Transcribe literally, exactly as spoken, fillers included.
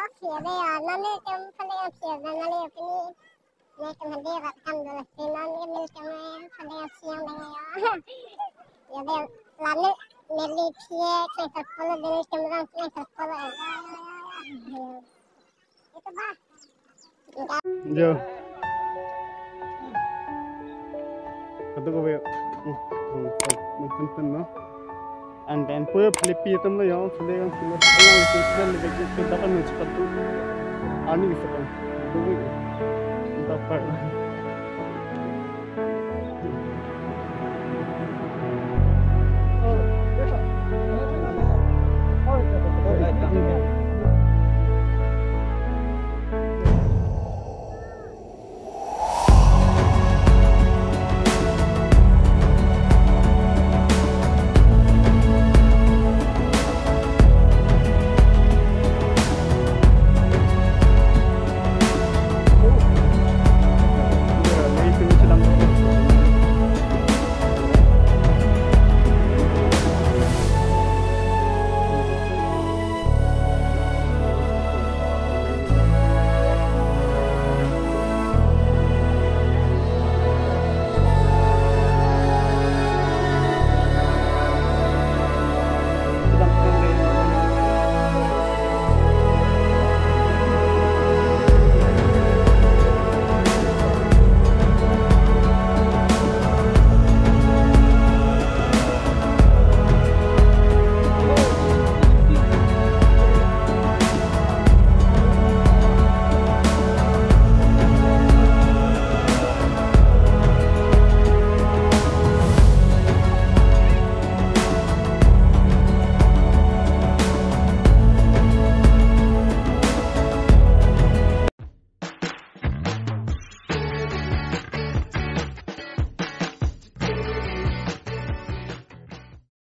Siya de ya, nani kem pale siya de nani pini. Ne kem hadi rat kam dolo si non ye mil kem pale siang de ya. Ya de lani meli pie kle terpolo de kem rang kle terpolo ya. Itu bah. Jo. Kadu ko be. Hmm, hmm, hmm, hmm, hmm, no. And then pura pelipi atum lo yo, pele yang pele pele yang pele pele pele pele dapat mencepat tu. Ani bisa kan. Dapat.